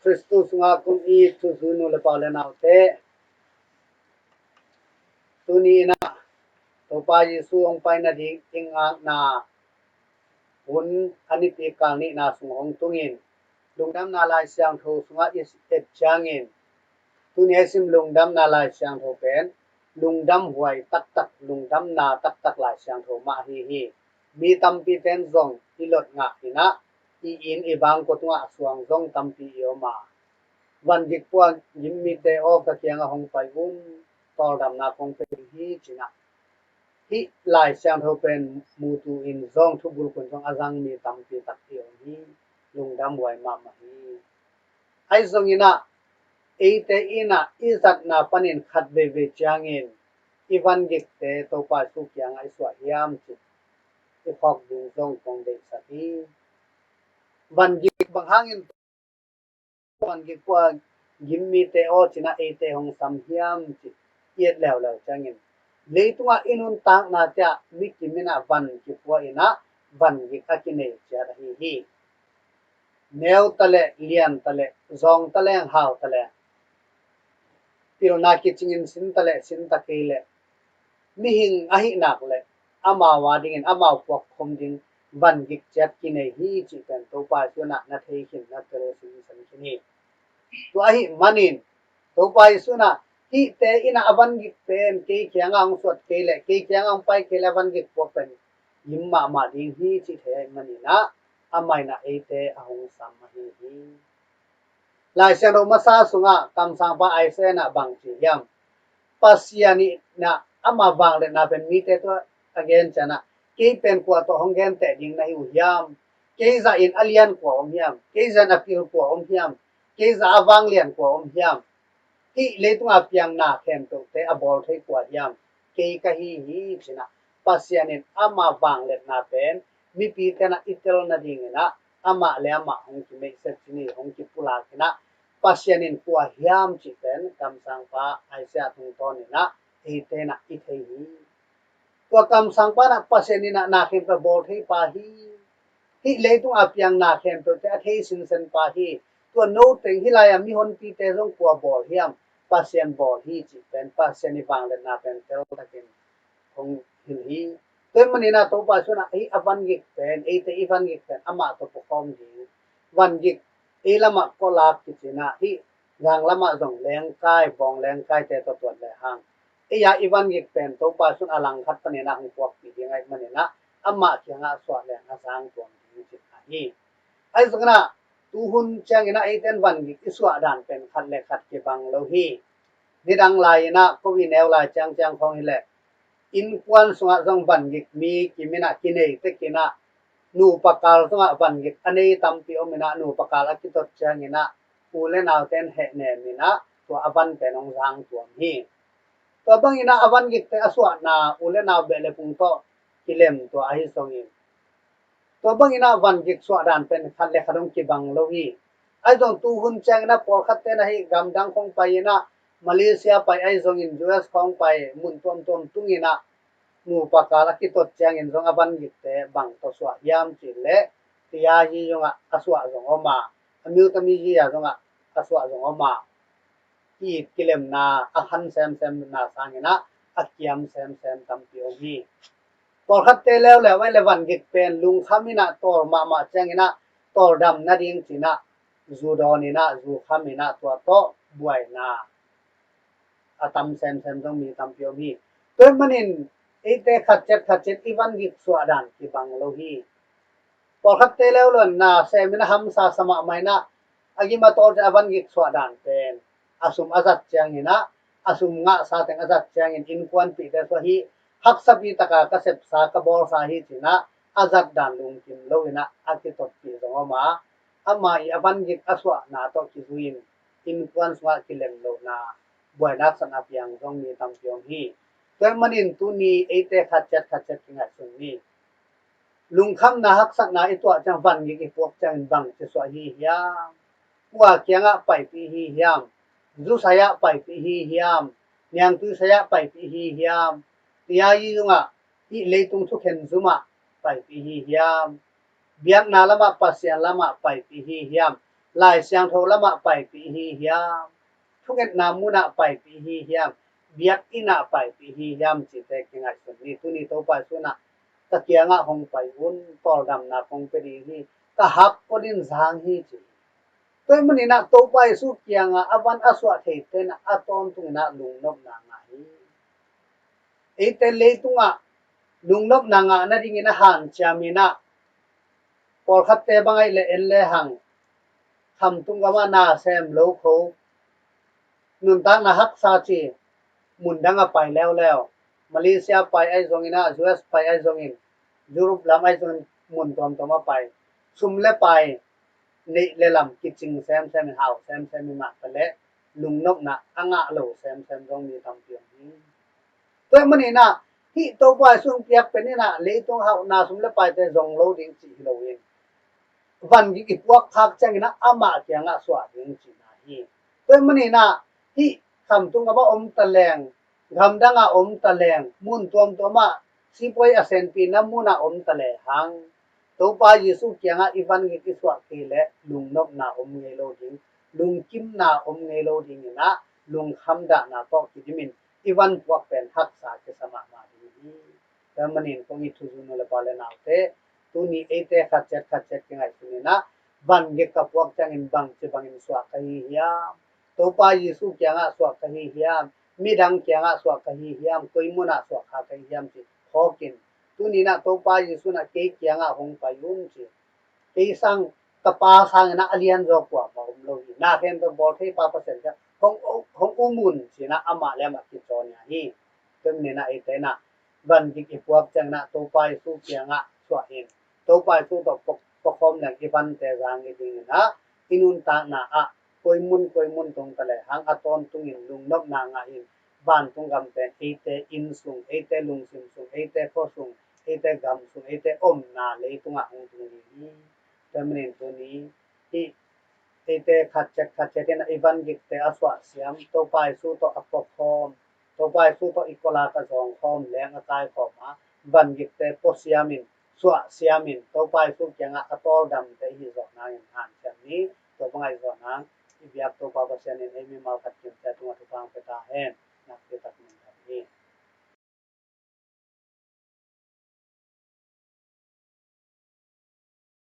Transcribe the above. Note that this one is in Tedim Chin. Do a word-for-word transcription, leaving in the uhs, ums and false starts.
Khristu sungah kum i thuzui nu le pa le naute, tuni in ah Topa Jesu hong pai nading i ngakna hun a nipi kal nihna sung hong tungin, Lungdamna Lai Siangtho sungah i et ciangin, tuni a i sim Lungdamna Lai Siangtho pen lungdam huai taktak, lungdamna taktak Lai Siangtho mah ahi hi. Mi tampi ten zong i lot ngah in ah, i inn i bangkua tungah a suang zong tampi i om a, van gik pua gim mite aw, ka kiangah hong pai un, tawldamna kong pia ding hi, ci-in ah hih Lai Siangtho pen mutu in zong, thubulkun zong a zang mi tampi tak i om hi. Lungdam huai mahmah hi. Ahi zongin ah eite in ah i zatna panin khat veivei ciangin i van gikte Topa Jesu kiangah i suah hiam, ci i phawk ding zong kong deihsak hi. Van gik bang hangin van gik pua gim mite aw, ci-in ah eite hong sam hiam, ci i et leuleu ciangin, leitungah i nuntakna ciang mi kim in ah van kipua in ah van gik a kinei ciat ahi hi. Neu ta leh, lian ta leh, zawng ta leng, hau ta leng, pilna kicingin sin ta leh, sin ta kei leh, mihing ahih nak leh amau a dingin, amau puak khom ding van gik ciat kinei hi, cih pen Topa Jesu in ah na thei khin, na tel khin, san khin hi. Tua ahih manin Topa Jesu in ah hihte in ah a van gik pen kei kiangah hong suat kei leh, kei kiangah hong pai kei leh a van gik pua pen gim mahmah ding hi, cih thei ahih manin ah amah in ah eite a hong sam ahi hi. Lai Siangtho masa sungah kamsangpa Isaiah in ah bang ci hiam? Pasian in ah ama vangliatna pen mite tungah a gen ciangin ah, kei pen kua tawh hong genteh ding na hi uh hiam? Kei zah in a lian kua om hiam? Kei zah in a pil kua om hiam? Kei zah a vanglian kua om hiam? Hih leitunga piang na khempeuhte a bawl thei kua hiam? Kei ka hi hi, ci-in ah Pasian in ama vangliatna pen mipite in ah i tel nadingin ah amah le amah hong kimeihset, ci ni, hong kipulak in ah, Pasian in kua hiam cih pen kamsangpa Isaiah tungtawn in ah eite in ah i thei hi. Tua kamsangpa in ah Pasian in ah na khempeuh bawl thei pa hi. Hih leitung a piang na khempeuhte a thei sinsen pa hi. Tua no teng hih lai-a mihonpite zong kua bawl hiam? Pasian bawl hi, cih pen Pasian i vangliatna pen teltakin hong hilh hi. Tua ahih manin ah Topa Jesu in ah hih a van gik pen, eite i van gik pen amah tawh pukhawm ding. Van gik ei lamah kawlak kici-in ah, hih zang lamah zong lengkai, bawng lengkaite tawh tuat lehang, ei a i van gik pen Topa Jesu in ah a langkhat panin ah hong puakpih ding ahih manin ah amah kiangah suah leng a zang tuam ding, ci-in ah hi. Ahi zongin ah tuhun ciangin ah eite in van gik i suah dan pen khat le khat kibang lo hi. Nidang lai-in ah, ko i neu lai ciangciang khawng hi leh, innkuan sungah zong van gik mi kim in ah kinei tekin ah, nupa kal sungah van gik a nei tampi om in ah, nupa kal a kitot ciangin ah u le naute in hehnem in ah tua a van pen hong zang tuam hi. Tua bangin ah a van gikte a suahna u le nau beh le phung tawh kilem tua ahi zongin, tua bangin ah van gik suah dan pen khat le khat hong kibang lo hi. Ahi zong tuhun ciangin ah pawlkhatte in ah hih gamdang khawng pai in ah, Malaysia pai ahi zongin U S khawng pai, mun tuamtuam tung in ah nupa kal a kitot ciangin zong a van gikte bang tawh suah hiam cih leh, tiayi zongah a suah zong om a, a miltami yi-a zongah a suah zong om a, ki-it kilemna a khan semsemna sangin ah a kiam semsem tampi om hi. Pawlkhatte leuleu ahih leh van gik pen lungkham in ah tawl mahmah ciangin ah tawldam nading ci-in ah zu dawn in ah, zu kham in ah tua tawh buaina a tam semsem zong mi tampi om hi. Tua ahih manin eite khat ciat khat ciat i van gik suah dan kibang lo hi. Pawlkhatte leuleu in ah sem in ah hamsa sa mahmah in ah, a gim a tawl teh a van gik suah dan pen a sum a zat ciangin ah, a sum ngahsa teng a zat ciangin innkuanpihte suah hi, haksapi taka ka sepsa, ka bawlsa hi ci-in ah a zat dan lungkim lo in ah a kitotpih zong om a, ama i a van gik a suahna tawh kizui-in innkuan sungah kilem lohna buaina haksatna piang zong mi tampi om hi. Tua ahih manin tuni eite khat ciat khat ciat kingaihsun ni. Lungkhamna haksatna i tuah ciang, van gik i puak ciangin bangci suah hi hiam? Kua kiangah paipih hi hiam? Zusai-ah paipih hi hiam? Niangtuisai-ah paipih hi hiam? Tiayi zungah, hih leitung thukhen zumah paipih hi hiam? Biakna lamah, Pasian lamah paipih hi hiam? Lai Siangtho lamah paipih hi hiam, thungetna munah paipih hi hiam, biakinn ah paipih hi hiam cihte kingaihsun ni. Tuni Topa Jesu in ah ka kiangah hong pai un, tawldamna kong pia ding hi, ka hak kua din zang hi ci hi. Tua ahih manin ah Topa Jesu kiangah a van a suah theite in ah a tawntungin ah lungnopna ngah hi. Eite leitungah lungnopna ngah nadingin a hanciam in ah pawlkhatte bang ahih leh en le hang khamtung gamah na sem lo kho, nuntakna haksa ci, mundang a pai leuleu, Malaysia pai ahi zongin ah, U S pai ahi zongin, Europe lam ahi zongin, mun tuamtuam a pai, sum le pai, neih le lam kicing semsem in, hau semsem in, mah ta leh lungnopna a ngah lo semsem zong mi tampi om hi. Tua ahih manin ah hih Topa Jesu hong piak pen in ah leitung hauhna sum le paite zong lo ding cih hi loin, van gik i puak khak ciangin ah amah kiangah suah ding cihna hi. Tua ahih manin ah hih khamtung gamah om ta leng, gamdang ah om ta leng, mun tuamtuam ah sipuai a senpihna munah om ta lehang, Topa Jesu kiangah i van gik i suah kei leh lungnopna om ngei lo ding, lungkimna om ngei lo dingin ah lungkham dahna tawh kidimin i van puak pen haksa kisa mahmah ding hi. Tua ahih manin kong it thuzui nu le pa le naute, tuni eite khat ciat khat ciat kingaihsun in ah, van gik ka puak ciangin bangci bangin suah ka hi hiam, Topa Jesu kiangah suah ka hi hiam, midang kiangah suah ka hi hiam, koi munah suah kha ka hi hiam ci phawk in. Tuni in ah Topa Jesu in ah kei kiangah hong pai un ci. Kei sang, ka Pa sangin ah a lianzaw kuamah om lo hi. Na khempeuh bawl thei pa Pasian kiang hong, hong um un ci in ah amah le amah kicawn hi. Tua ahih manin ah eite in ah van gik i puak ciangin ah Topa Jesu kiangah suah in, Topa Jesu tawh pua, puakhawm leng i vante zang i dingin ah, i nuntakna ah koi mun koi mun tung ta lehang a tawntungin lungnopna ngah in, vantung gam pen eite inn sung, eite lungsim sung, eite khua sung, eite gam sung, eite omna leitungah hong tung ding hi. Tua ahih manin tuni hih eite khat ciat khat ciat in ah i van gikte a suah siam, Topa Jesu tawh a puakhawm, Topa Jesu tawh i kawlak a zawngkhawm, leng a kaikhawm a, van gikte pua siamin, suah siamin, Topa Jesu kiangah a tawldamte i hih zawh nangin hanciam ni. Tua bang a i zawh nang i biak Topa Pasian in ei mimal khat kimte tungah thupha hong pia ta hen. Nakpi takin nang hi.